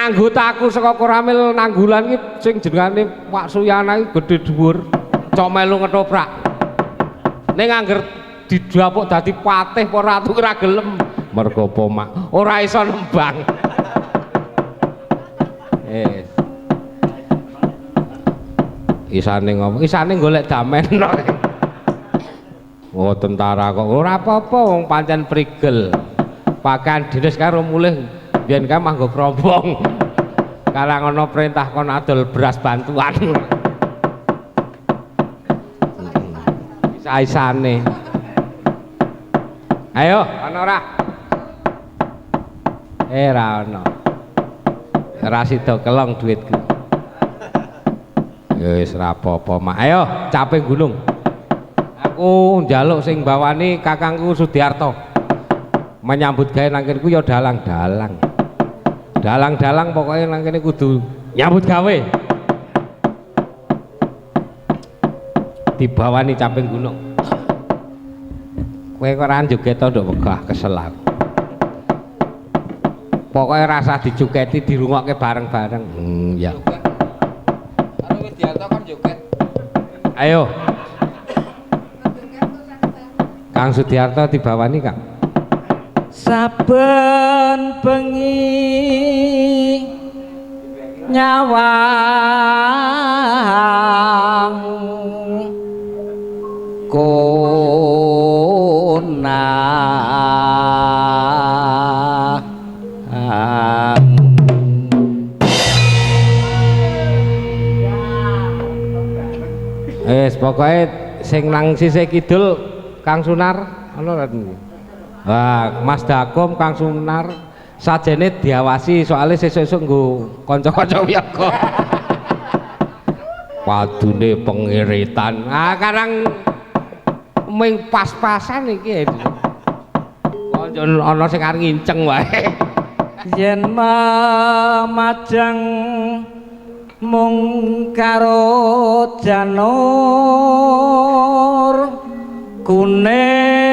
Anggotaku saka Koramil Nanggulan iki sing jenengane Pak Suyana iki gedhe dhuwur, cok melu ngetoprak. Ning angger didapuk dadi patih apa ratu ora gelem. Mergo apa, Mak? Ora iso nembang. Wis. Isane ngomong, isane golek damen. Oh, tentara kok ora apa-apa wong pancen prigel. Pakaian dinas karo mulih biyen kae manggo krombong. Karang ana perintah kon adol beras bantuan. Isa-isane. Ayo, ana ora? Ra ana. Ora sida kelong duitku. Ya wis ora apa-apa, Mak. Ayo, caping gunung. Aku njaluk sing bawani kakangku Sudiarto. Menyambut gawe nang kene ku ya dalang-dalang. Dalang-dalang pokoknya nang kene kudu nyambut gawe. Dibawani caping gunung. Kowe kok ora joget to nduk wegah kesel aku. Pokoke rasah dijogeti dirungokke bareng-bareng. Ya. Karo Widianto kon joget. Ayo. Kang Sudiarto dibawani, Kang. Saben bengi nyawang konang. Wis pokoke sing nang sisih kidul Kang Sunar ana ora iki? Wah, Mas Dakum Kang Sunar sajene diawasi soalnya sesuk-esuk nggo kanca-kanca wiyaga. Padune pengiritan. Ah karang ming pas-pasan iki. Kanca ana sing arep nginceng wae. Yen memajang mung karo janur kuning.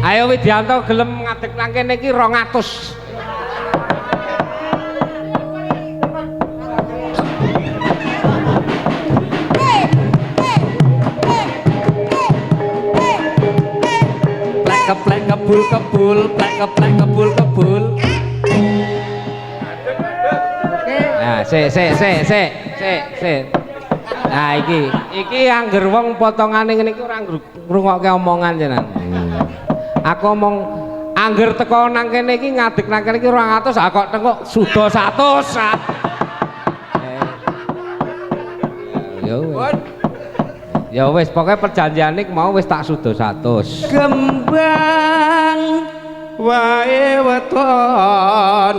Ayo Widianto gelem ngadeg nang kene iki 200. Plek keplek kebul kebul plek keplek kebul kebul. Nah, sik sik sik sik sik sik. Nah iki angger wong potongane ngene iki ora ngrungokke omongan jenengan. Aku omong angger teko nang kene iki ngadeg nang kene iki 200, ah kok tengok suda 100. Ya wis. Ya wis pokoke perjanjiane mau wis tak suda 100. Kembang wae weton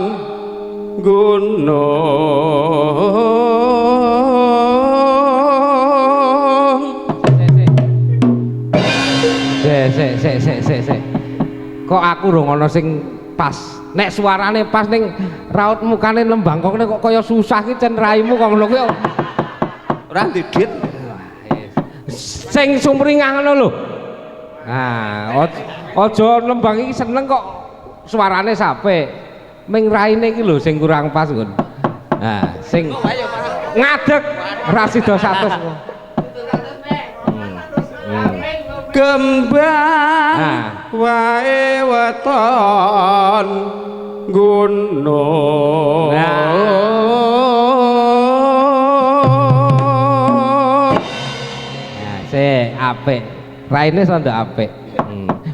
gunung. Sik sik sik sik sik. Kok aku rong ana sing pas. Nek suarane pas ning raut mukane lembang kok kok kaya susah ki cen raimu kok ngono kuwi. Ora ndidit. Sing sumringah ngono lho. Nah, aja lembang iki seneng kok suarane sampe. Ming raine iki lho sing kurang pas ngono. Nah, sing ngadeg ra sida 100. Kembang wae weton gunung. Nah, sik apik. Raine sondo apik.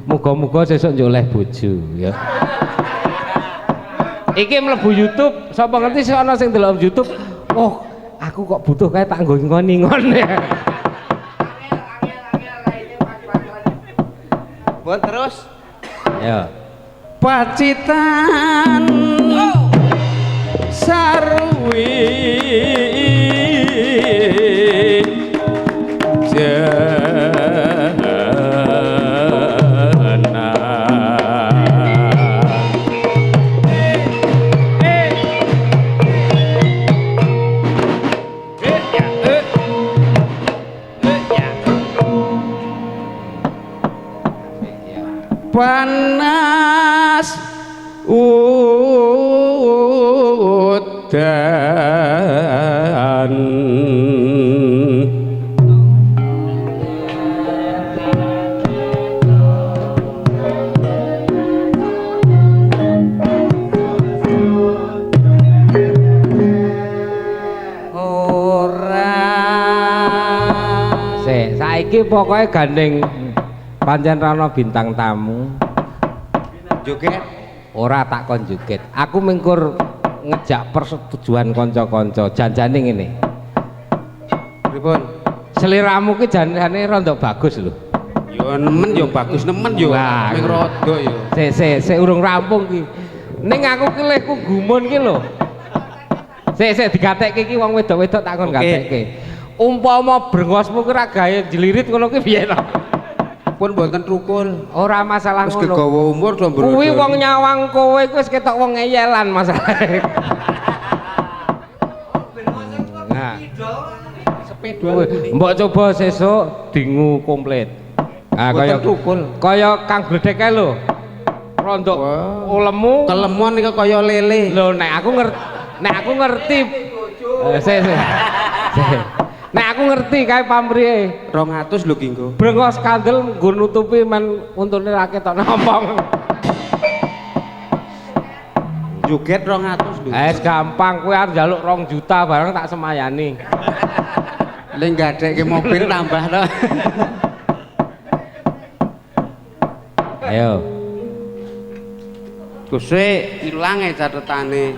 Muga-muga sesuk njuk oleh bojo ya. Iki mlebu YouTube, sapa ngerti sik ana sing delok YouTube. Oh, aku kok butuh kae tak nggo ngon-ngon. Bon terus. Ya. Pacitan sarwi jenang. Panas udan. Ora. Sik, saiki pokoke gandeng pancen rono bintang tamu. Joget. Ora tak kon joget. Aku mengkur ngejak persetujuan kanca-kanca. Janjane ngene. Pripun? Seliramu ki janjane rondok bagus lho. Yo nemen yo bagus nemen yo. Wah. Ming rodok yo. Sik sik sik urung rampung ki. Ning aku ki lehku gumun ki lho. Sik sik digatekke iki wong wedok-wedok tak kon Oke. gatekke. Umpama brengosmu ki ra gawe jlirit ngono ki piye to? Pun mboten trukul. Ora masalah Wis ngono. kegawa umur do mbrodol. Kuwi wong nyawang kowe kuwi wis ketok wong ngeyelan masalahe. Nah. Sepeda. Mbok coba sesuk dingu komplit. Ah kaya Mboten trukul. kaya Kang Bledek kae lho. Rondok Wah. ulemu. Kelemon iki kaya lele. Lho nek aku ngerti, nek aku ngerti. Sik sik. Sik. Nek aku ngerti kae pamrihe. 200 lho ki nggo. Brengos kandel nggo nutupi men untune ra ketok nompong. Joget 200 lho. Es gampang kowe arep njaluk 2 juta barang tak semayani. Ling gadekke mobil tambah to. Ayo. Guse ilang e catetane.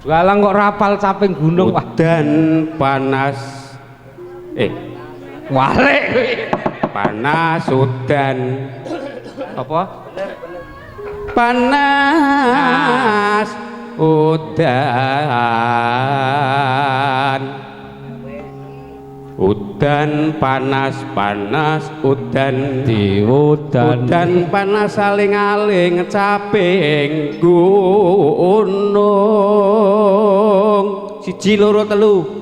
Jualan kok rapal caping gunung wah. Udan panas. Walik kuwi. Panas udan. Apa? Panas udan. Udan panas panas udan Diudan. Udan panas saling-aling caping gunung. 1 2 3.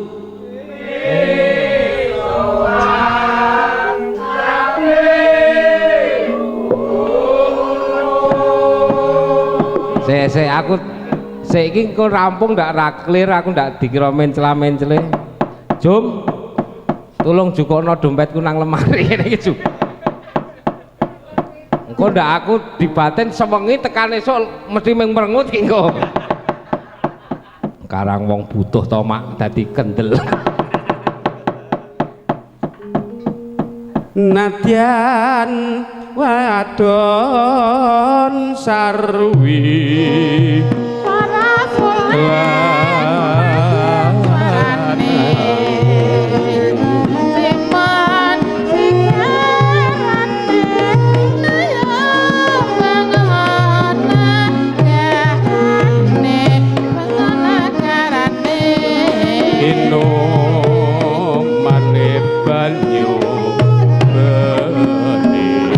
Sik sik aku sik iki engko rampung ndak ra clear aku ndak dikira mencla-mencle. Jum. Tolong jukokno dompetku nang lemari ngene iki, Jum. Engko ndak aku dibatin sewengi tekan esuk mesti ming merengut iki engko. Karang wong butuh to mak dadi kendel. Nadyan wadon sarwi inumane banyu bening.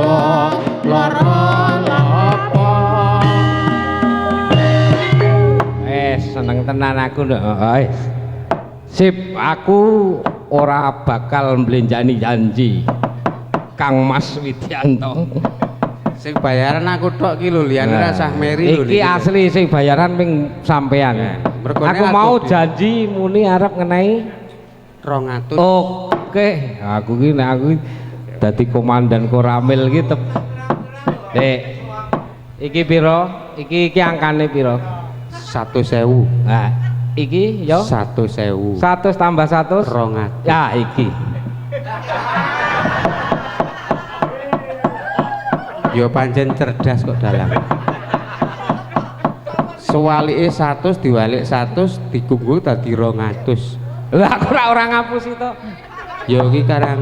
kaya lara lapa. Seneng tenan aku nduk. Sip, aku ora bakal mblenjani janji Kang Mas Widyanto. Sing bayaran aku tok ki lho, liyane ra sah meri lho. Iki asli sing bayaran ping sampean. Aku mau janji muni arep ngenai 200. Oke, aku ki nek aku dadi komandan Koramil ki Dek. Iki piro? Iki iki angkane piro? 100.000. Nah, iki yo 100.000. 100 tambah 100 200. Ya iki. Yo pancen cerdas kok dalang. Sewalike 100 diwalik 100 digunggung dadi 200. Lah aku ora ngapusi to. Ya iki karang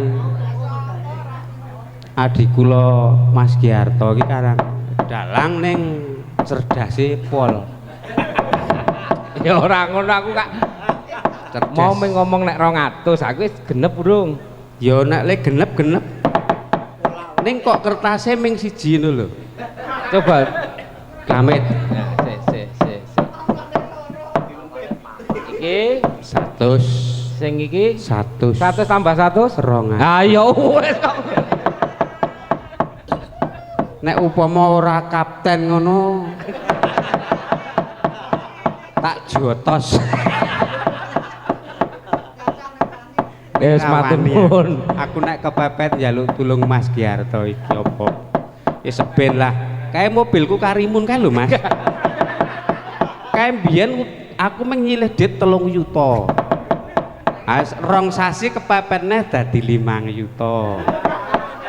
adik kula Mas Giarto iki karang dalang ning cerdase pol. Ya ora ngono aku kak. Cerdas. Mau ngomong nek 200 aku wis genep urung. Ya nek le genep-genep. Ning kok kertasnya ming siji ngono lho. Coba kamit. Nah, sik. Iki 100. Sing iki 100. 100 tambah 100 200. Ha ya wis kok. Nek upama ora kapten ngono tak jotos. Wis matur nuwun. Aku nek kepepet njaluk tulung Mas Giarto iki apa? Ya seben lah. Kae mobilku Karimun kae lho, Mas. Kae mbiyen aku meng nyilih dit 3 yuta. Ah rong sasi kepepet neh dadi 5 yuta.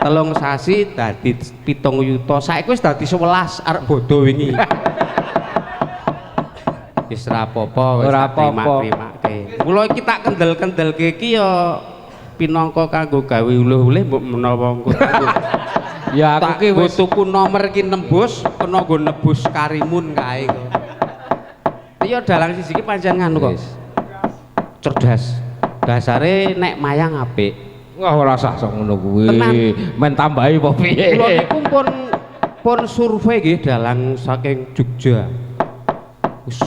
3 sasi dadi 7 yuta. Saiki wis dadi 11 arep bodho wingi. Wis ora apa-apa, wis terima-terimake. Mula iki tak kendel-kendelke iki ya pinangka kanggo gawe uluh-uluh mbok menawa engko. Ya aku ki wis tuku nomor ki nembus, kena nggo nebus Karimun kae kok. Iya dalang siji ki pancen nganu kok. Cerdas. Dasare nek mayang apik. Wah ora usah sok ngono kuwi. Men tambahi apa piye. Kula niku pun survei nggih dalang saking Jogja. Wis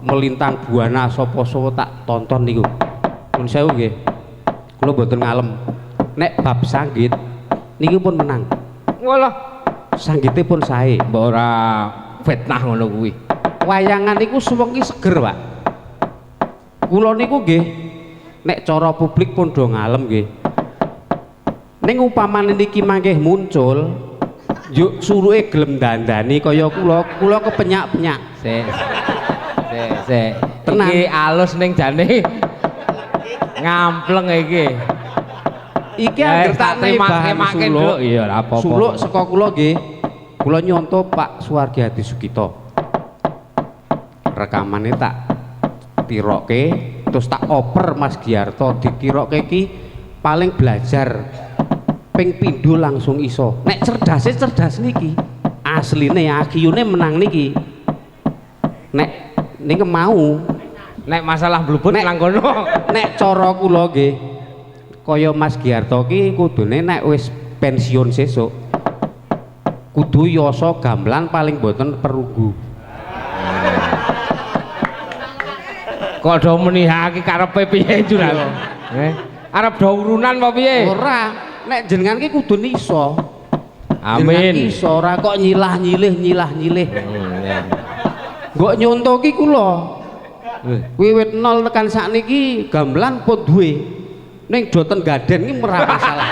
melintang buana sapa-sapa tak tonton niku. Nuwun sewu nggih. Kula mboten ngalem. Nek bab sanggit niku pun menang. Walah, sanggite pun sae. Mbok ora fitnah ngono kuwi. Wayangan niku suwengi seger, Pak. Kula niku nggih nek cara publik pun do ngalem nggih. Ning upamane niki mangke muncul yuk suruke gelem dandani kaya kula, kula kepenyak-penyak. Sik. Sik, sik. Tenang. Iki alus ning jane ngampleng iki. Iki anggere tak terima-terimake suluk. Iya, ora apa-apa. Suluk saka kula nggih. Kula nyonto Pak Suwargi Hadi Sugito. Rekamane tak tiroke terus tak oper Mas Giarto ditiroke iki paling belajar ping pindho langsung iso. Nek cerdase cerdas niki. Asline akiyune menang niki. Nek niki mau nek masalah blubut nang kono. Nek cara kula nggih kaya Mas Giarto ki kudune nek wis pensiun sesuk kudu yasa gamelan paling boten perunggu. Kok do menihake karepe piye juran? Arep do urunan apa piye? Ora, nek jenengan ki kudu iso. Amin. Iso ora kok nyilah-nyilih nyilah-nyilih. Mbok nyonto ki kula. Wiwit nol tekan sakniki gamelan pun duwe. Ning do ten gaden ki ora masalah.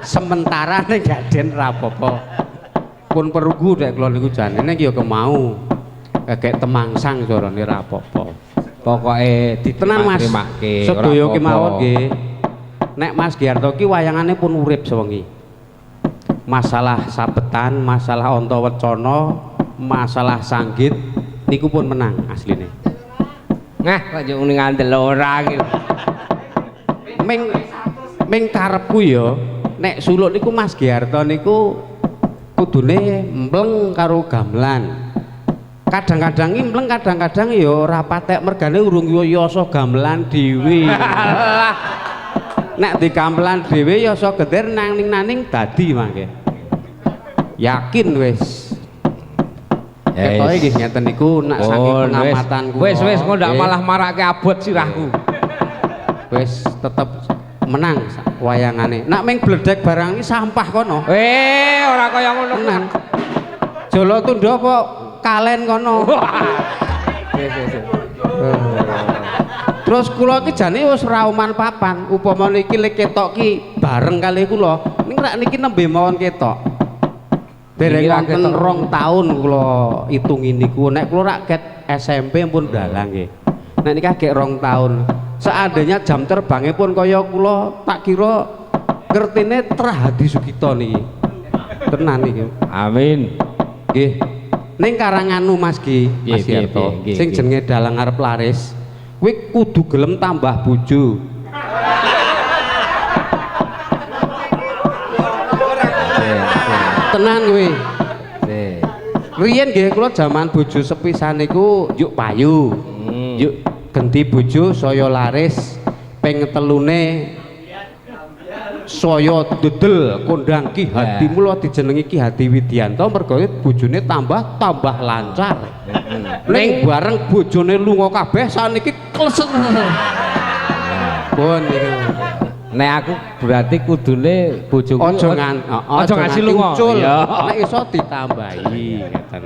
Sementara ning gaden ora apa-apa. Pun perunggu nek kula niku jane ning ya kemau. Kagek temangsang carane ora apa-apa. Pokoke ditenan Mas. Sedaya kemawon nggih. Nek Mas Giarto ki wayangane pun urip sewengi. Masalah sabetan, masalah antawacana, masalah sanggit niku pun menang asline. Nah, kok yo ngene ngandel ora iki. Ming karepku ya nek suluk niku Mas Giarto niku kudune mpleng karo gamelan. Kadang-kadang impleng, kadang-kadang ya ora patek mergane urung yasa gamelan dhewe. Nek digamelan dhewe ya iso geder nang-ning dadi mangke. Yakin wis. Ya, Ketoke wis. nggih ngeten niku nek saking Pun, wis. pengamatan kula. Wis wis engko ndak Nggih. malah marake abot sirahku. Wis tetep menang wayangane. Nek ming bledek barang iki sampah kono. Eh, ora kaya ngono. Tenan. Jolo tundha apa kalen kono. Wis wis. Terus kula iki jane wis rauman papan. Upama niki lek ketok ki bareng kali kula. Ning rak niki nembe mawon ketok. Dereng Niki ra wonten ketok. 2 tahun kula itungi niku. Nek kula rak ket SMP pun dalang nggih. Nek niki gek 2 tahun. Seandainya jam terbangnya pun kaya kula tak kira ngertine Trahadi Sugito niki. Tenan niki. Amin. Nggih. Ning karanganu Mas Ki, Piye, Mas piye, Yarto, piye, nggih, sing nggih. jenenge dalang arep laris, kuwi kudu gelem tambah bojo. Tenan kuwi. Sik. Riyen nggih kula jaman bojo sepisan niku yuk payu. Yuk genti bojo saya laris, ping telune saya dedel kondang Ki Hadi, mula dijenengi Ki Hadi Widianto mergo bojone tambah tambah lancar. Ning bareng bojone lunga kabeh saniki kleset. Pun niku. Nek aku berarti kudune bojoku Aja ngan aja ngasih lunga. ucul. Iya. Nek iso ditambahi ngeten.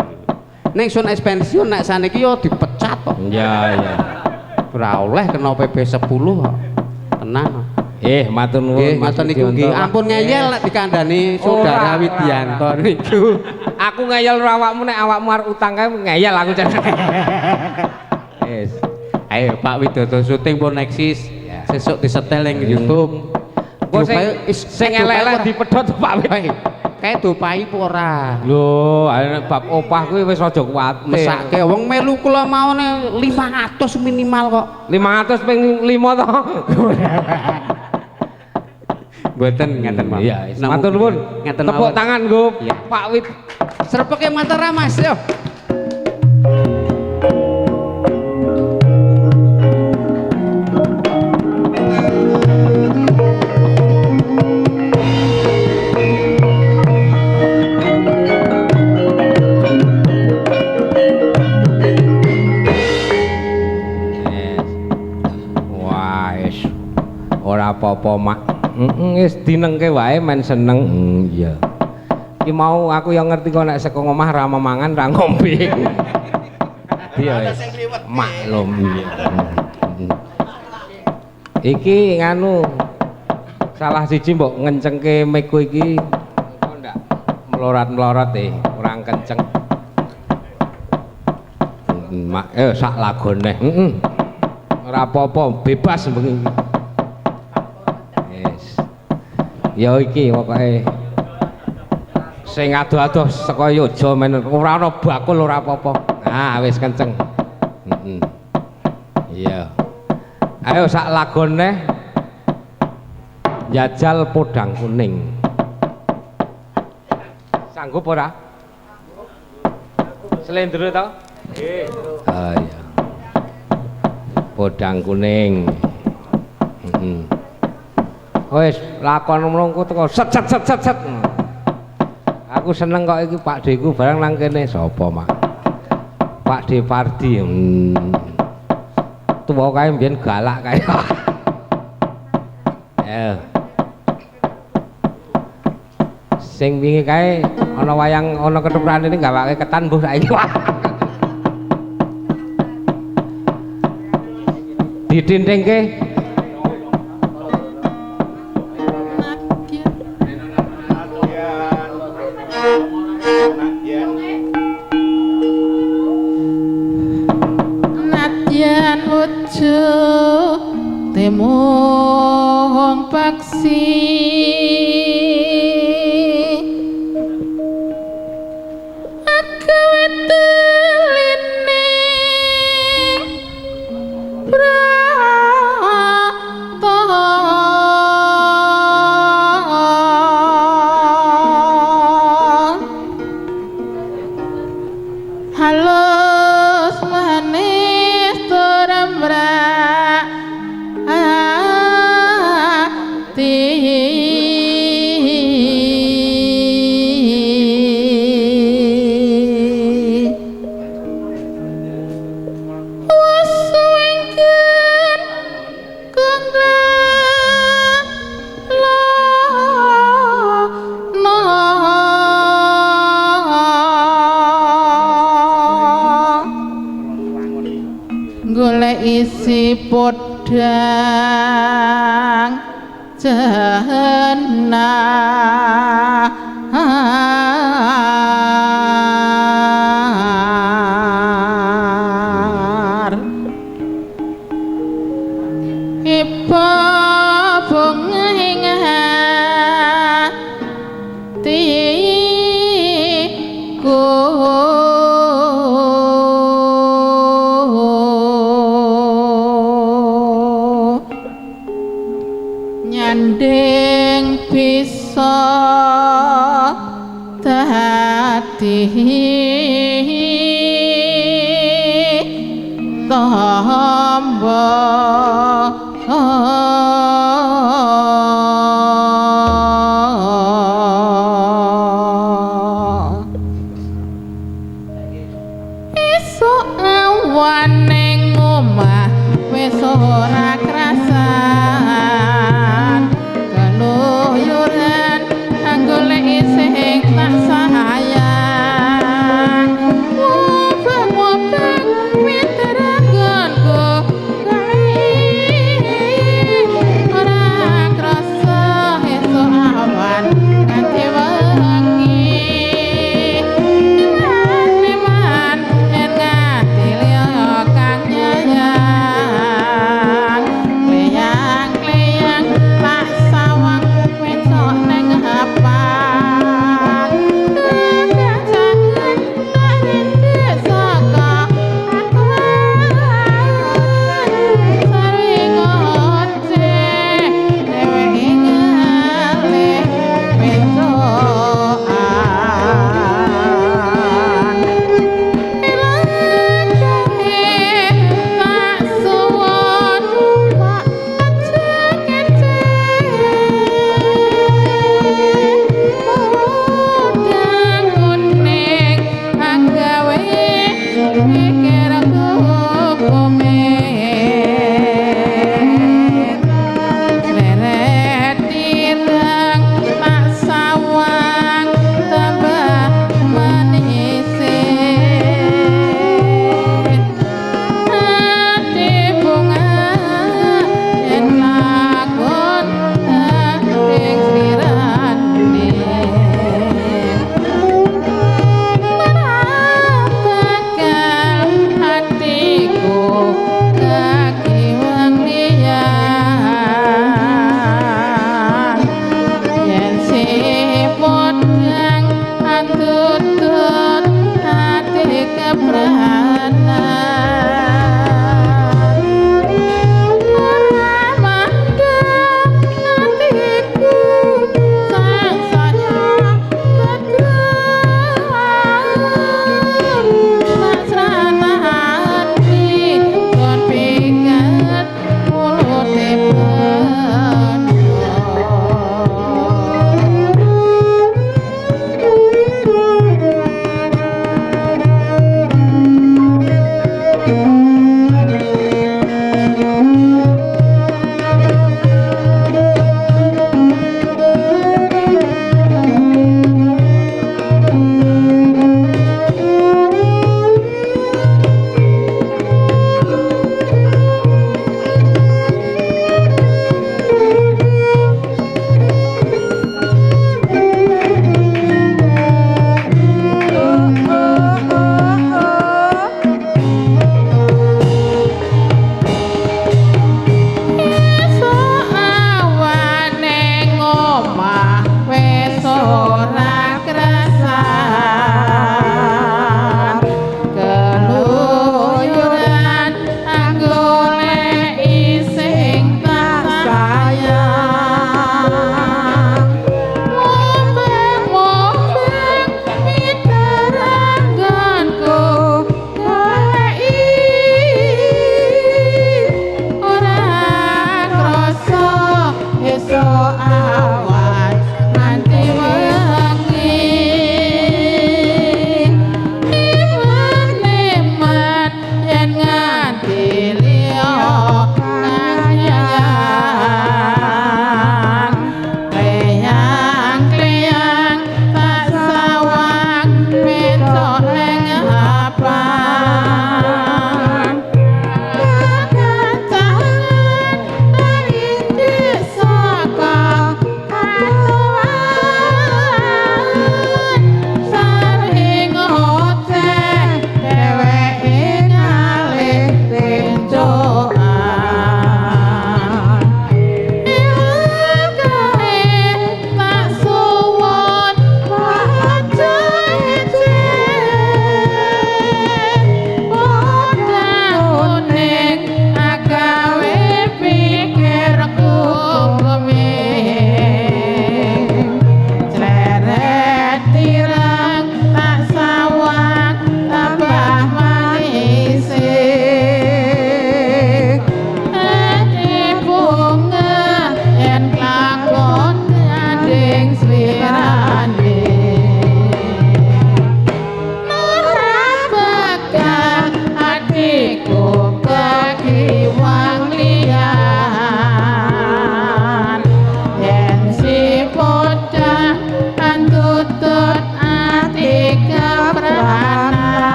Ning sun wis pensiun nek saniki yo dipecat kok. Iya, iya. Ora oleh kena PP 10 kok. Tenang. Eh, matur nuwun Nggih, Mas ngoten niku nggih. Widianto. Ampun ngeyel nek dikandani saudara Ora, ora, Widianto niku. Aku ngeyel ro awakmu nek awakmu arep utang kae ngeyel aku jan. Wis. Ayo Pak Widodo syuting pun eksis. Ya. Sesuk disetel ning YouTube. Engko sing sing elek-elek dipedhot Pak Wid. Hei, kae dopai apa ora? Lho, ayo nek bab opah kuwi wis aja kuwatir. Mesake wong melu kula maune 500 minimal kok. 500 ping 5 to. Mboten ngeten mawon. Iya, wis. Matur nuwun. Ngeten Tepuk mawon. tangan nggo Iya. Pak Wid. Serpeke Mataram Mas yo. Yes. Wah, wis. Ora apa-apa, Mak. Heeh, wis dinengke wae men seneng. Iya. Iki mau aku yang ngerti kok nek saka omah ra mangan ra ngombe. Iya wis. Maklum iya. Iki nganu salah siji mbok ngencengke meko iki kok ndak melorat-melorat kurang kenceng. Mak sak lagone. Heeh. Ora apa-apa, bebas bengi iki. Yes. Ya iki pokoke sing adoh-adoh saka Yogya men ora ana bakul ora apa-apa. Nah, wis kenceng. Heeh. Iya. Ayo sak lagone jajal podang kuning. Sanggup ora? Slendro to? Nggih. Ah iya. Podang kuning. Heeh. Wis lakon mlungku teko set set set set set. Aku seneng kok iki Pak Deku barang nang kene sapa, Mak? Pak De Pardi. Tuwa kae mbiyen galak kae. Eh. Sing wingi kae ana wayang ana ketoprak ini gawake ketan mbuh saiki. Ditintingke. Nadyan wujud temung paksi agawe teline Sisi podang jenar Iba bunga ing atiku. Nyanding bisa dadi tamba. Esuk awan ning omah wis ora krasan, keluyuran golek sing tak sayang. Mubeng-mubeng winter nggonku kae.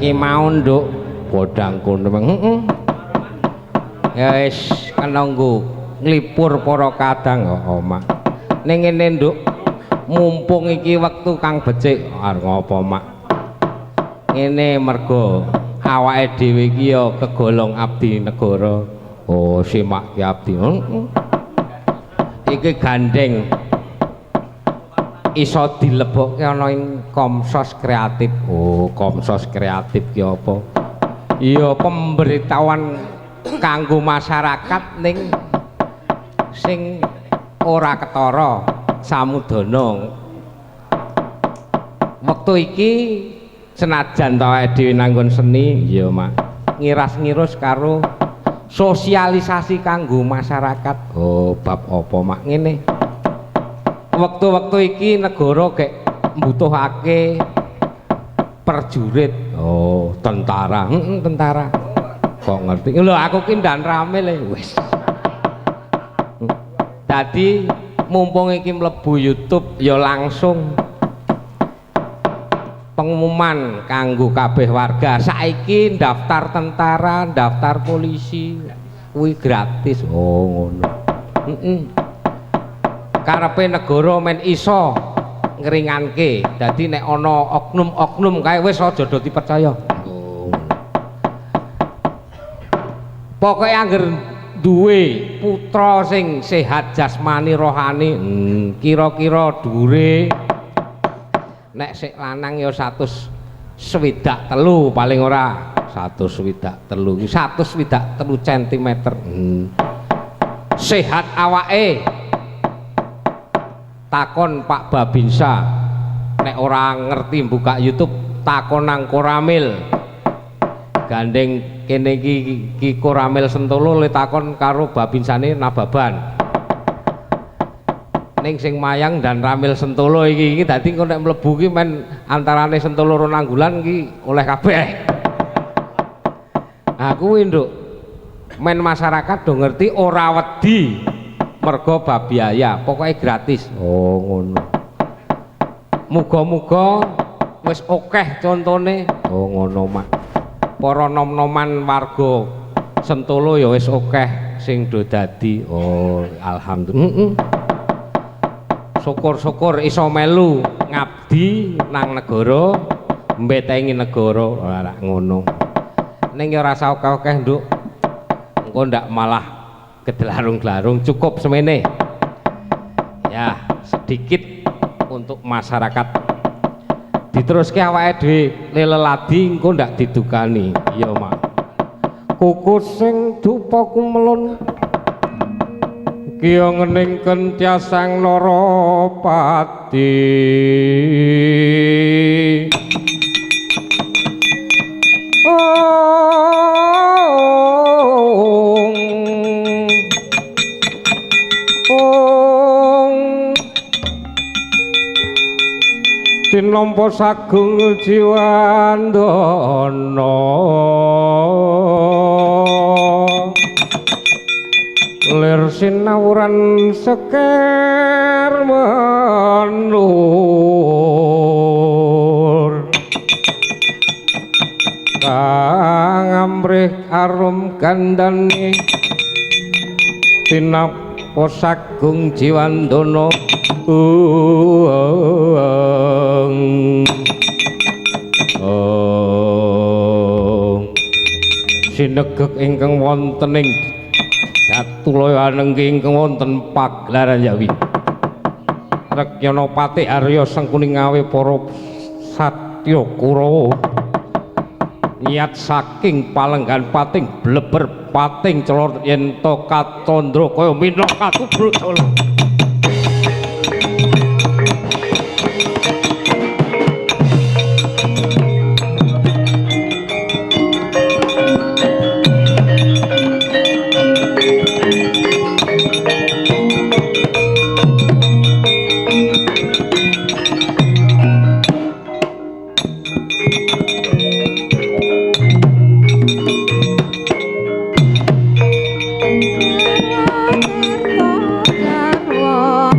Iki mau nduk bodang kuning. Heeh. Ya wis kena nggo nglipur para kadang heeh, Mak. Ning ngene nduk, mumpung iki wektu kang becik arep ngopo, Mak? Ngene mergo awake dhewe iki ya kegolong abdi negara. Oh, si Mak ki abdi. Heeh. Iki gandeng iso dilebokke ana ing Komsos Kreatif. Oh, Komsos Kreatif ki apa? Iya, pemberitahuan kanggo masyarakat ning sing ora ketara samudana. Wektu iki senajan ta awake dhewe nanggon seni, iya Mak, ngiras-ngirus karo sosialisasi kanggo masyarakat. Oh, bab apa Mak ngene? Wektu-wektu iki negara gek mbutuhake perjurit. Oh, tentara. Heeh, tentara. Kok ngerti? Lho, aku ki ndan rame le wis. Dadi mumpung iki mlebu YouTube ya langsung pengumuman kanggo kabeh warga. Saiki daftar tentara, daftar polisi kuwi gratis. Oh, ngono. Heeh. Karepe negara men iso ngringanke. Dadi nek ana oknum-oknum kae wis aja do dipercaya. Oh. Pokoke angger duwe putra sing sehat jasmani rohani, kira-kira dhuwure nek sik lanang ya 163 paling ora 163 163 cm. Sehat awake. Takon Pak Babinsa, nek ora ngerti buka YouTube takon nang Koramil. Gandeng kene iki iki Koramil Sentolo le takon karo Babinsane Nababan. Ning sing mayang dan Ramil Sentolo iki iki dadi engko nek mlebu ki men antarane Sentolo karo Nanggulan ki oleh kabeh. Ha kuwi nduk, men masyarakat do ngerti ora wedi mergo bab biaya, pokoke gratis. Oh ngono. Muga-muga wis akeh contone. Oh ngono Mak. Para nom-noman warga Sentolo ya wis akeh sing do dadi. Oh alhamdulillah. Heeh. Syukur-syukur iso melu ngabdi nang negara, mbetengi negara. Ora ngono. Ning ya ora usah akeh-akeh nduk. Engko ndak malah kedelarung-delarung, cukup semene. Ya, sedikit untuk masyarakat. Diteruske awake dhewe leleladi engko ndak didukani. Iya, Mak. Kuku sing dupa kumelun kiya ngening kentyasang Narapati. Ong tinampa sagung jiwandana lir sinawuran seker menur kang amrih arum gandane tinampa sagung jiwandana. Sinegek ingkang wonten ing Datulaya anenggi ingkang wonten pagelaran Jawi. Rekyana Patih Arya Sengkuni ngawe para satya Kurawa niat saking palenggan pating bleber pating celor yen to kacandra kaya minangka tubruk cala. Jarwo.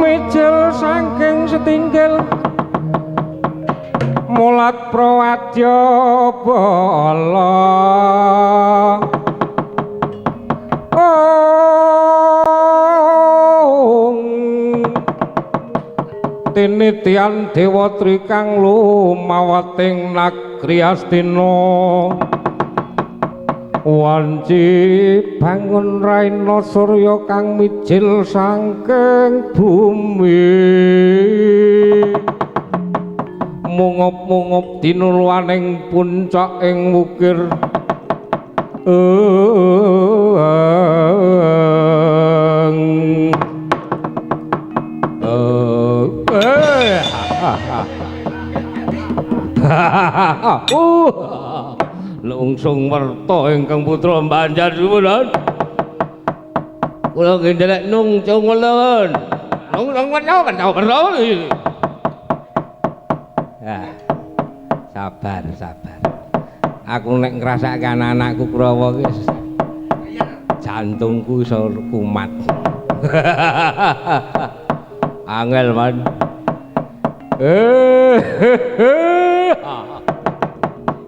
Mijil saking setinggil mulat prawadya bala. Ong tinitian dewa trikang lumawating nagri Astina wanci bangun raina surya kang mijil saking bumi mungup-mungup dinulwaning puncak ing wukir. Lungsung merta ingkang putra Banjar suwun. Kula nggih nderek nungcung wulun. Nung werta. Ah. Sabar, sabar. Aku nek ngrasake anak-anakku Kurawa ki jantungku iso kumat. Angel, Man.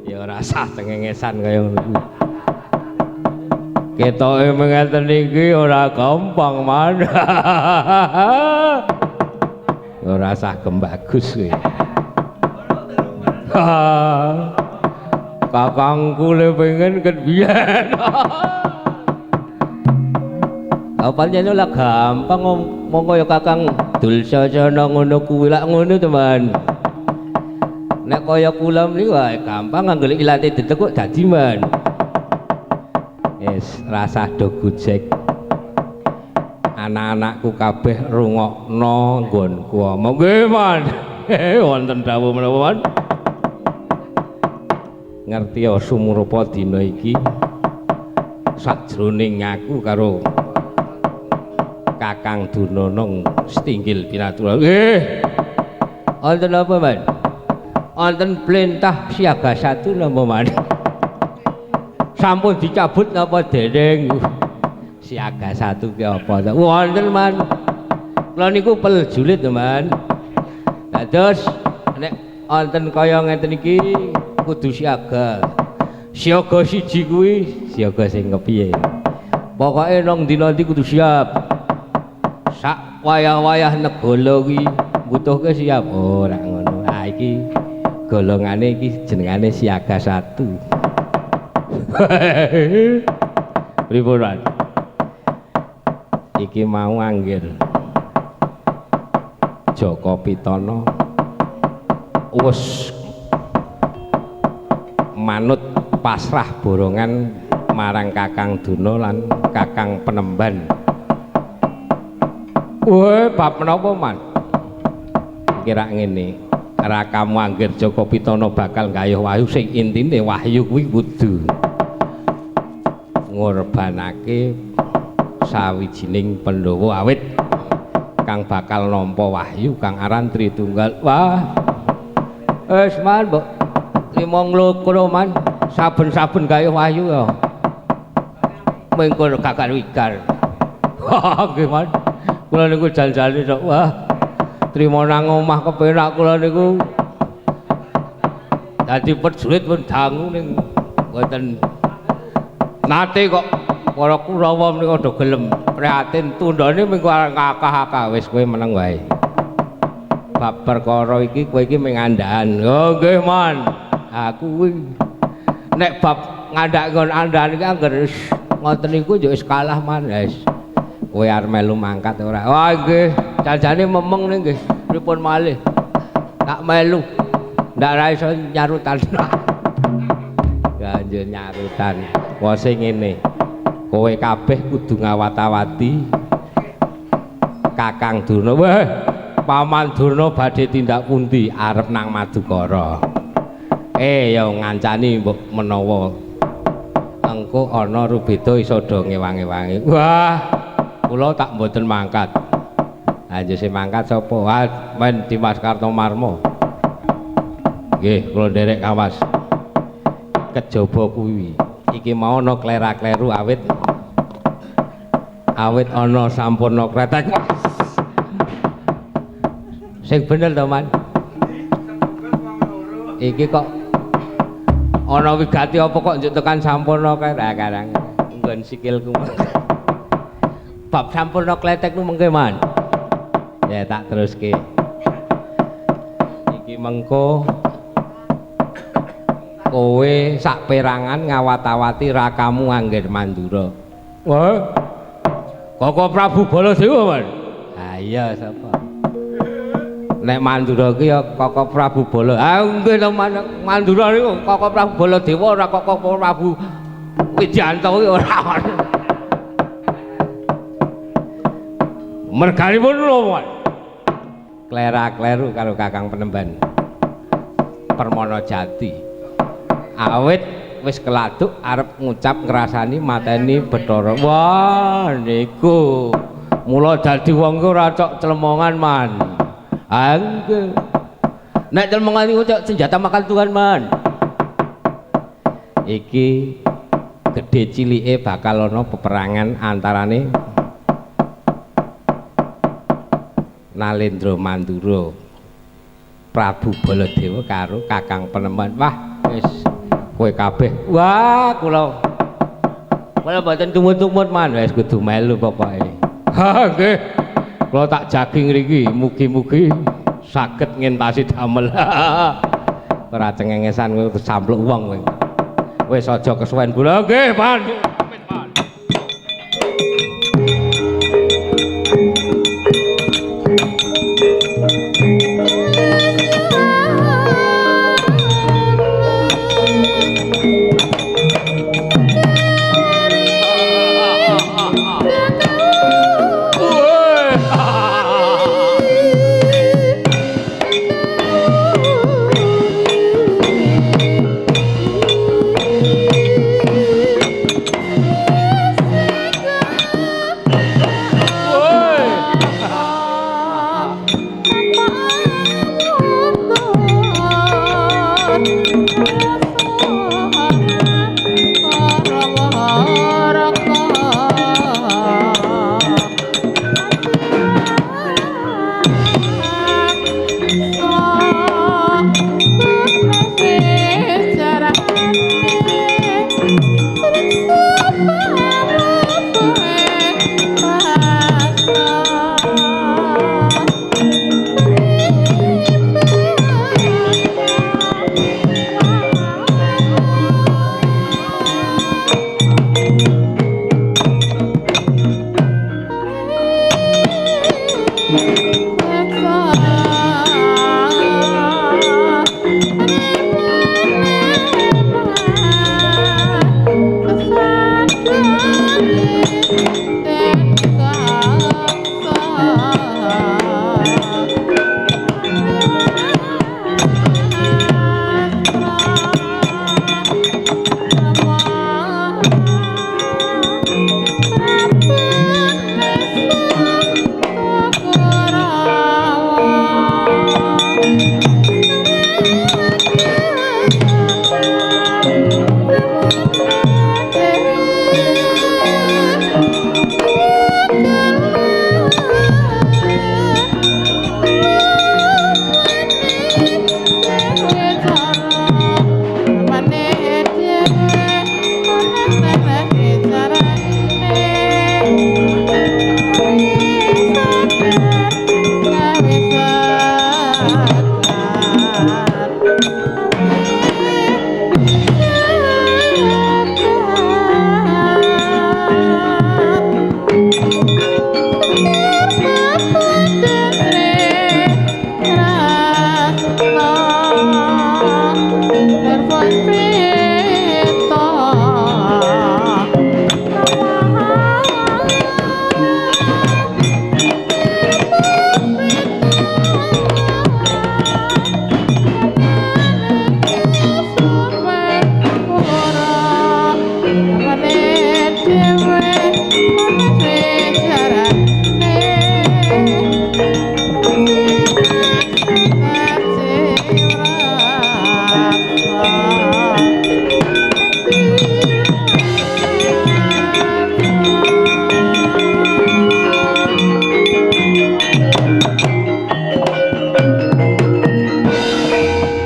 Ya ora sah cengengesan kaya ngono kuwi. Ketoke mengeten iki ora gampang, Man. Ora sah gembagus kowe. Kakangku le pengen ket biyen. Pancen lah gampang ngomong kaya Kakang Dulsasana ngono kuwi lak ngono to, Man. Nek kaya kula mriki wae gampang nganggo ilate dedek kok dadi, Man. Wis rasah do gojek. Anak-anakku kabeh rungokno nggonku omong. Nggih, Man. Wonten dawuh menapa, Man? Ngerti ya sumurupa dina iki sajroning aku karo Kakang Durna setinggil pinatura. Nggih. Wonten apa, Man? Wonten perintah siaga satu napa, Man? Sampun dicabut napa dereng? Siaga satu ki apa? Wonten, Man. Kula niku peljulit, Man. Dados nek wonten kaya ngeten iki kudu siaga. Siaga siji kuwi siaga sing kepiye? Pokoke nang dina iki kudu siap. Sak wayah-wayah negala kuwi mbutuhke siap. Oh, ora ngono. Ah iki golongane iki jenengane siaga satu. Pripun, Man? Iki mau anggir Jaka Pitana wis manut pasrah borongan marang Kakang Durna lan Kakang Penemban. Weh, bab menapa, Man? Kira ngene, rakamu anggir Jaka Pitana bakal gayuh wahyu sing intine wahyu kuwi kudu ngorbanake sawijining Pandhawa awit kang bakal nampa wahyu kang aran Tritunggal. Wah. Wis, Man, mbok trimo nglokro, Man. Saben-saben gayuh wahyu ya. Mengko gagal wigar. Nggih, Man. Kula niku jan-jane tok. Wah. Trimo nang omah kepenak kula niku. Dadi prajurit pun dangu ning mboten nate kok para Kurawa menika do gelem prihatin tundhone mengko akah-akah wis kowe meneng wae. Bab perkara iki kowe iki mung ngandhakan. Oh nggih, Man. Aku kuwi nek bab ngandhak nggon andhakan iki angger wis ngoten niku yo wis kalah, Man. Wis. Kowe arep melu mangkat ora? Wah nggih, janjane memeng ning nggih. Pripun malih? Tak melu. Ndak ra iso nyarutan. Ganjil nyarutan. Wose ngene. Kowe kabeh kudu ngawat-awati Kakang Durna. Weh, Paman Durna badhe tindak pundi arep nang Madukara. Ya ngancani mbok menawa engko ana rubeda iso do ngewangi-wangi. Wah, kula tak mboten mangkat. Ha sing mangkat sapa? Ah, men Dimas Kartomarmo. Nggih, kula nderek kawas. Kejaba kuwi. Iki mau ana klera-kleru awit ana sampurna kretek. Sing bener to, Man? Iki kok ana wigati apa kok njuk tekan sampurna kretek karang. Nggon sikilku. Bab sampurna kletek ku mengke, Man. Ya tak teruske. Iki mengko kowe sak perangan ngawat-awati rakamu angger Mandura. Wah. Koko Prabu Baladewa, Man. Ha iya sapa? Nek Mandura ki ya Koko Prabu Bala. Ha nggih to, Man. Mandura niku Koko Prabu Baladewa ora Koko Prabu Widianto kuwi ora. Merganipun lho, Man. Klera-kleru karo Kakang Penemban Permana Jati. Awit wis keladuk arep ngucap ngrasani mateni Bathara. Wah niku. Mula dadi wong ku ora cok clemongan, Man. Ha nggih. Nek clemongan iku cok senjata makan Tuhan, Man. Iki gedhe cilike bakal ana peperangan antarane Nalendra Mandura Prabu Baladewa karo Kakang Penemban. Wah, wis kowe kabeh. Wah, kula mboten tumut-tumut, Man. Wis kudu melu pokoke. Ha nggih. Kula tak jagi ngriki, mugi-mugi saged ngentasi damel. Ora cengengesan kowe sampluk wong kowe. Wis aja kesuwen kula. Nggih, Man.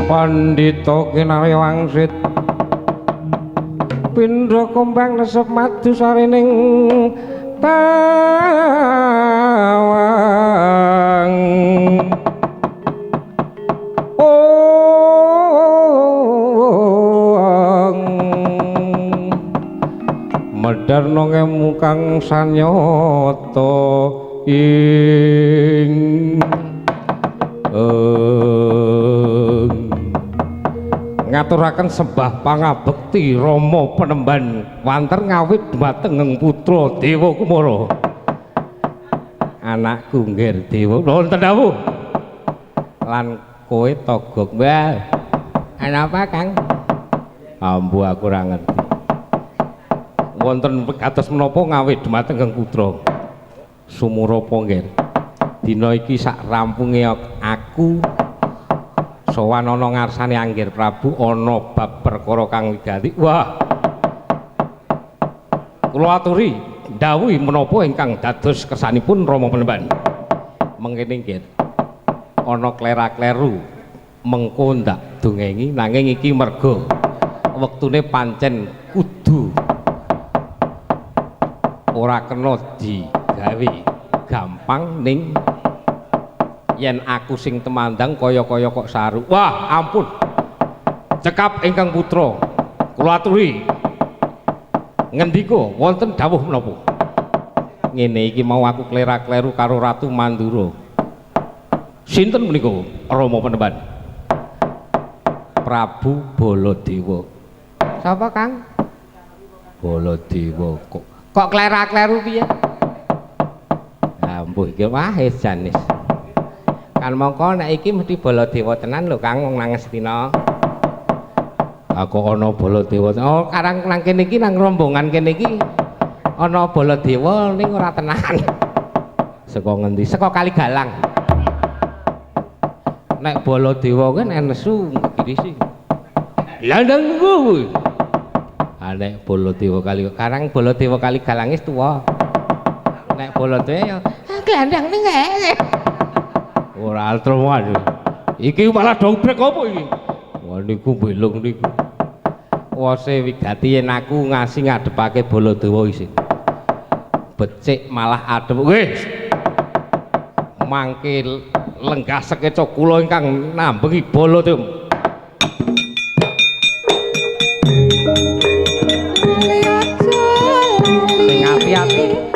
Pandhita kinari wangsit pindha kumbang nesep madu sarining tawang. Ong medhar nangemu kang sanyata ing ngaturaken sembah pangabekti Rama Penemban wanter ngawit dhumateng putra Dewa Kumara. Anakku nggir Dewa, wonten dawuh. Lan kowe togok mbah. Ana apa, Kang? Ambu aku ora ngerti. Wonten kados menapa ngawit dhumateng putra. Sumurapa nggir? Dina iki sak rampunge aku sowan ana ngarsane Anggir Prabu ana bab perkara kang wigati. Wah. Kula aturi ndhawuhi menapa ingkang dados kersanipun Rama Penemban. Mengkene nggih. Ana klera-kleru mengko ndak dongengi nanging iki merga wektune pancen kudu ora kena digawe gampang ning yen aku sing temandang kaya-kaya kok saru. Wah, ampun. Cekap ingkang putra, kula aturi ngendika wonten dawuh menapa? Ngene iki mau aku klera-kleru karo Ratu Mandura. Sinten menika Rama Penemban? Prabu Baladewa. Sapa, Kang? Baladewa kok. Kok klera-kleru piye? Ampuh iki wah janis. Kan mongko nek iki mesti Baladewa tenan lho Kang wong nang Ngastina. Aku ana Baladewa. Oh, karang nang kene iki nang rombongan kene iki ana Baladewa ning ora tenan. Saka ngendi? Saka Kaligalang. Nek Baladewa kuwi nek nesu ngirisi. Lah ndang kuwi. Ah nek Baladewa kali karang Baladewa Kaligalang wis tuwa. Nek Baladewa ya glandang ning kae. Ora altroman. Iki malah dobrek apa iki? Wah niku belung niku. Wose wigati yen aku ngasi ngadepake Baladewa isin. Becik malah adep. Wis. Mangke lenggah sekeca kula ingkang nambengi Baladewa. Sing ati-ati.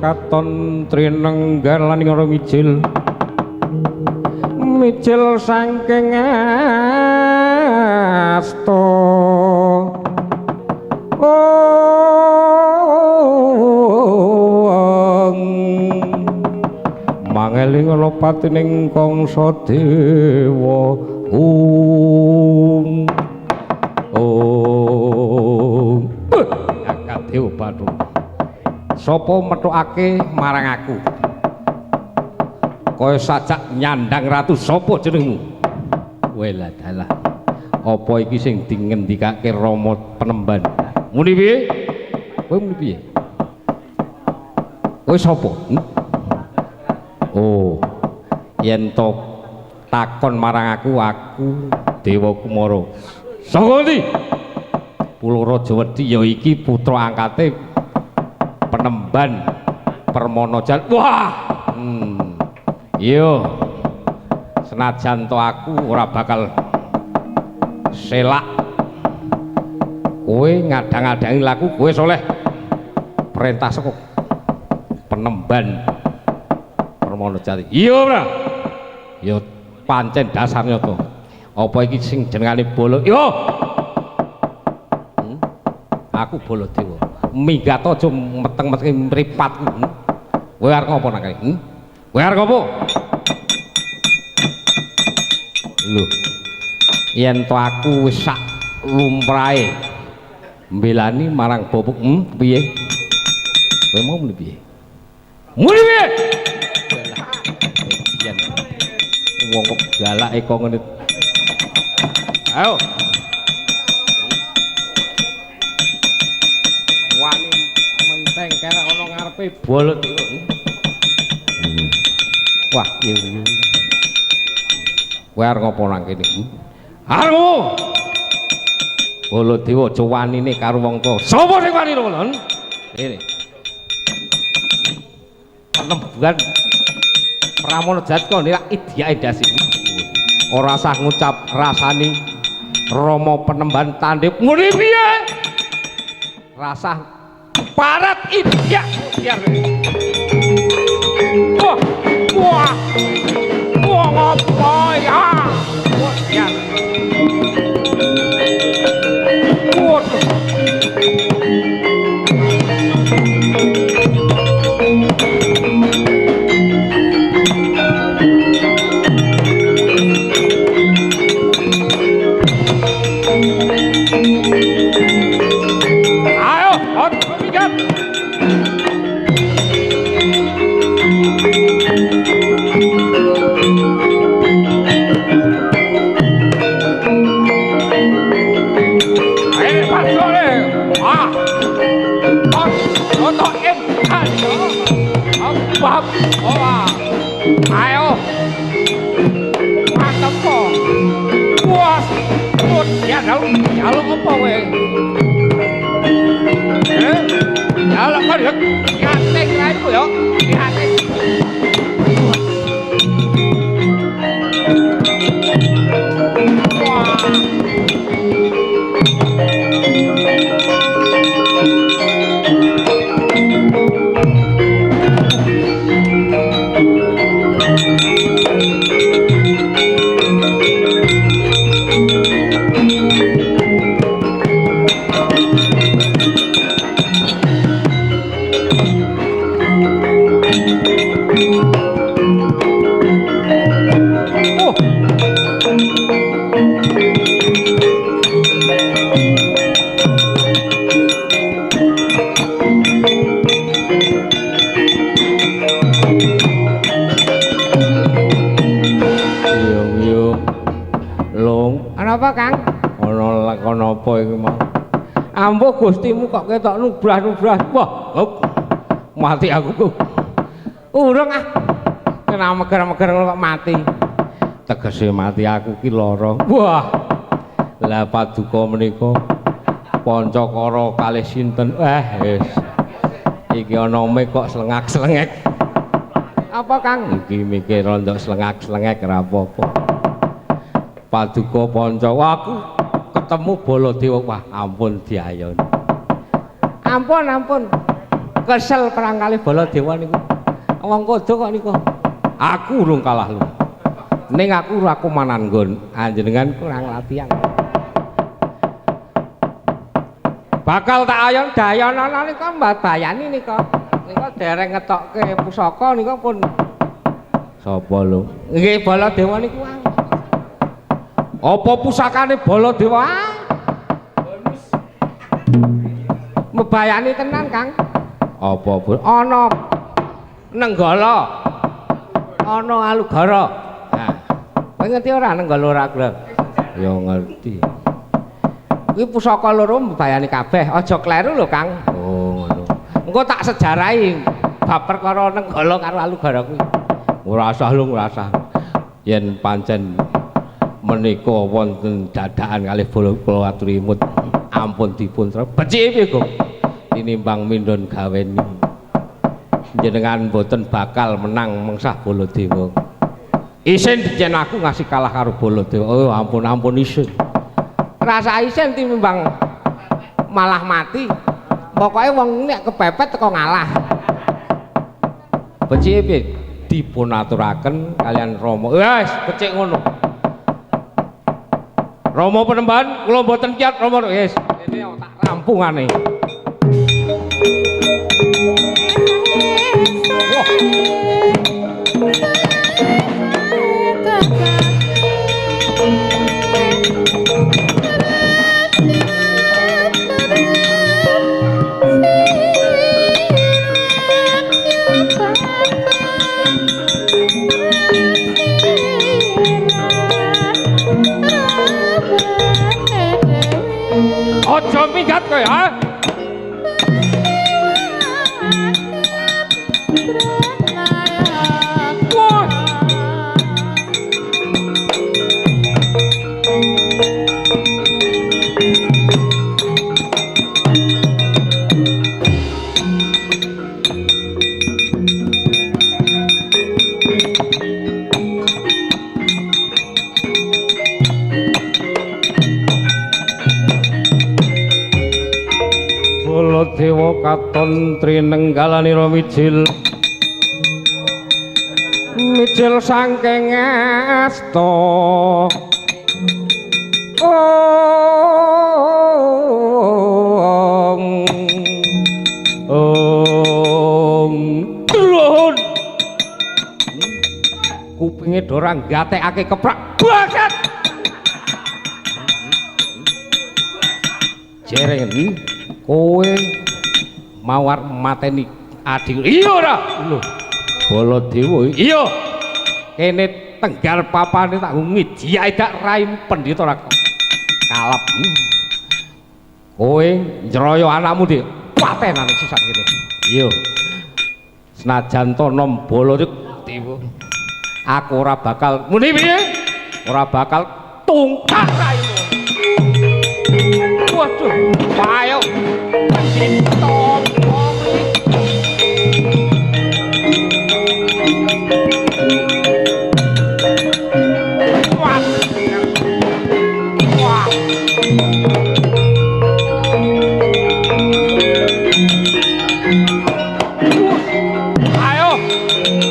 katon trinenggalan ing mijil mijil saking asta. Mangeling ana patining Kangsa Dewa. Om Om Jagat Dewa Bathara. Sapa methukake marang aku? Kaya sajak nyandang ratu, sapa jenengmu? Welah dalah. Apa iki sing dingendikake Rama Penemban? Muni piye? Kowe muni piye? Kowe sapa? Oh, yen to takon marang aku, aku Dewa Kumara. Saka endi? Pulo Raja Wedi ya iki putra angkate Penemban Permana Jan. Wah. Iya. Senajan to aku ora bakal selak. Kowe ngadang-adangi laku kowe soleh. Perintah saka Penemban Permana Jati. Iya ora? Ya pancen dasar nyata. Apa iki sing jenengane Bala? Yo. Aku Baladewa. Minggat aja meteng-metenge mripatku. Kowe arep ngopo nang kene? Kowe arep ngopo? Lho. Yen to aku wis sak lumrahe mbelani marang bapuk, piye? Kowe mau muni piye? Muni piye? Yen wong kok galake kok ngene. Ayo. Wani menteng kerek ana ngarepe Baladewa. Wah, iya. Kowe arep ngopo nang kene? Arep ngopo? Baladewa aja wanine karo wong tuwa. Sapa sing wani lho? Rene. Penemban Pramana Jati kok nek idyake ndase. Ora sah ngucap rasani Rama Penemban tandhip muni piye? Rasah parat idyak. Wah, wah. Wah ngopo ya? Wah, ya. Waduh. Ayo, minggat. Ayo. Mantep kok. Wah, ya jaluk apa kowe? Jaluk kok ya nyating raimu ya. Nyating. Wah. Apa Kang? Ana lakon apa iki mau? Ampuh Gustimu kok ketok nubrah-nubrah. Wah, hop. Mati aku kok. Urung ah. Kena meger-meger kok mati. Tegese mati aku ki lara. Wah. Lah paduka menika Pancakara kalih sinten? Wis. Iki ana mik kok slengak-slengek. Apa Kang? Iki mikir rondok slengak-slengek ora apa-apa. Paduka Panca, aku ketemu Baladewa. Wah, ampun diayon. Ampun, ampun. Kesel perang kalih Baladewa niku. Wong kodo kok niku. Aku urung kalah lho. Ning aku ora kumanan nggon, anjenengan kurang latihan. Bakal tak ayon dayana nika mbayani nika. Nika dereng ngetokke pusaka nika pun sapa lho? Nggih Baladewa niku. Apa pusakane Baladewa? Bonus. Mbayani tenan, Kang. Apa ana Nenggala. Ana Alugara. Nah, kowe ngerti ora Nenggala ora Alugara? Ya ngerti. Kuwi pusaka loro mbayani kabeh, aja kleru lho, Kang. Oh, ngono. Engko tak sejarahi bab perkara Nenggala karo Alugara kuwi. Ora usah lho, ora usah. Yen pancen menika wonten dadakan kalih bala kula aturi imut, ampun dipun beciki piye, Gong? Tinimbang mindhon gaweni. Jenengan mboten bakal menang mengsah Baladewa. Isin yen aku ngasih kalah karo Baladewa. Oh, ampun-ampun isin. Rasa isin tinimbang malah mati. Pokoke wong nek kepepet teko ngalah. Becike piye? Dipun aturaken kalian Rama. Wes, becik ngono. Rama Penemban, kula mboten kiat Rama. Wis, kene tak rampungane. Wah. Aja minggat kowe, ha? Wah. Baladewa katon trinenggalanira mijil. Mijil saking asta. Ong ong Nuhun. Kupinge Dora gatekake keprak banget. Jereng kowe mawar mateni adhiku. Iya ora? Lho. Baladewa iya. Kene tenggal papane tak ngijiyake dak raimu pendhita ora kalap. Kowe njroyo anakmu Dik. Patenane sisan kene. Iya. Senajan to nom Baladewa aku ora bakal muni piye? Ora bakal tungkak raimu. Waduh, ayo. Pendhita ayo,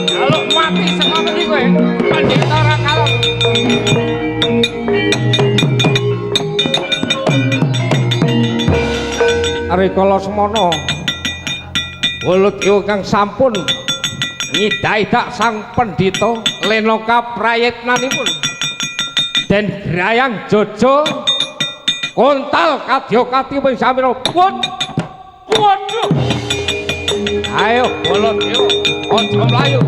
kalau mati saka ngendi kowe? Pendhita ora kalem. Rikala semana Baladewa kang sampun ngidak-idak sang pendhita lena kaprayitnanipun den grayang jojo kontal kadya katiwing samira pun. Waduh, ayo Baladewa aja mlayu.